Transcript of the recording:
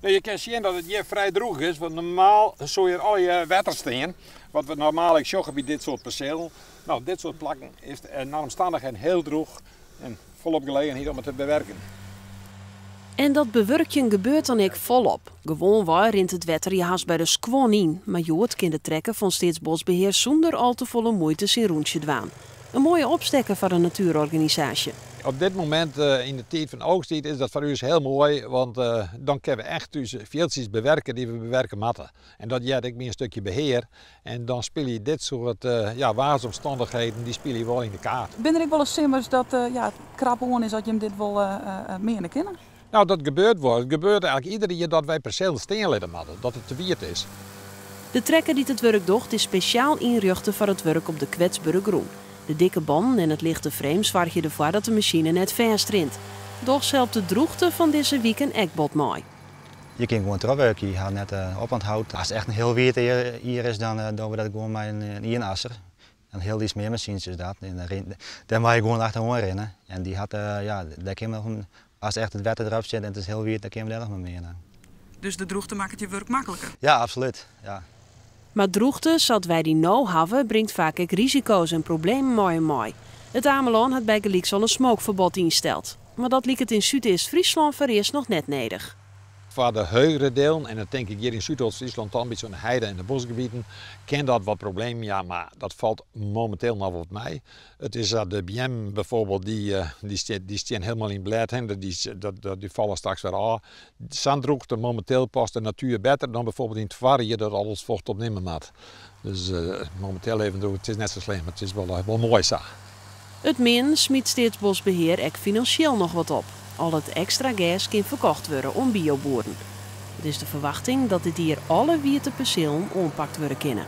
No, je kinne sjen dat it hjir frij drûch is, want normaal soe hjir allegear wetter stean. Wat we normaal ek sjogge by dit soart perselen. No, dit soart plakken is nei omstannichheden hiel drûch en folop gelegenheid om it te bewerken. En dat bewurkjen gebeurt dan ek folop. Gewoanwei rint it wetter je hast by de skuon yn, mar hjoed kin de trekker fan Steatsboskbehear sûnder al te folle muoite syn rûntsje dwaan. In moaie opstekker foar de natuerorganisaasje. Op dit momint yn de tiid fan oogsttiid is dat foar ús hiel moai, want dan kinne we echt ús fjildsjes bewerke dy't we bewerke moatte. En dat heart ek by in stikje behear. En dan spylje dit soart ja, waarsomstannichheden, dy spylje wol yn de kaart. Binne der ek wolris simmers dat ja, it krap oan is dat jim dit wol meane kinne? No, dat gebeurt wol. It gebeurt eigentlik ieder jier dat wy perselen stean litte moatte, dat it te wiet is. De trekker dy't it wurk docht is spesjaal ynrjochte foar it wurk op de kwetsbere grûn. De dikke bannen en it lichte frame soargje derfoar dat de masine net fêstrint. Dochs helpt de drûchte fan dizze wiken ek bot mei. Je kinne gewoan trochwurkje, je ha net opûnthâld. As it echt in hiel wiet jier is, dan dogge we dat gewoan mei in ienasser. In hiel lyts meanmasyntsje is dat. En dêr mei je gewoan achteroan rinne. En dy hat, ja, dêr kin men noch, as echt it wetter derop sit en it is hiel wiet, dan kin we dêr noch mei meane. Dus de drûchte makket je wurk makliker? Ja, absolút. Ja. Mar drûchte, sa't wy dy no hawwe, bringt faak ek risiko's en problemen mei him mei. It Amelân hat bygelyks al in smookferbod ynsteld. Mar dat liket yn Súdeast-Fryslân foarearst noch net nedich. Foar de hegere delen, en dan tink ik hjir yn Súdoost-Fryslân toch in bytsje oan de heide en de boskgebieten, kin dat wat problemen jaan, mar dat falt mominteel noch wat mei. It is dat de beammen bijvoorbeeld, dy stean hielendal yn blêd, dy falle straks wer ôf. Sa'n drûchte mominteel past de natuer better dan bijvoorbeeld yn it foarjier dat alles focht opnimme moat. Dus mominteel even drûch, it is net sa slim, it is wol moai sa. It meanen smyt Steatsboskbehear ek finansjeel noch wat op. Al it ekstra gers kin ferkocht wurde oan bioboeren. It is de ferwachting dat dit jier alle wiete perselen oanpakt wurde kinne.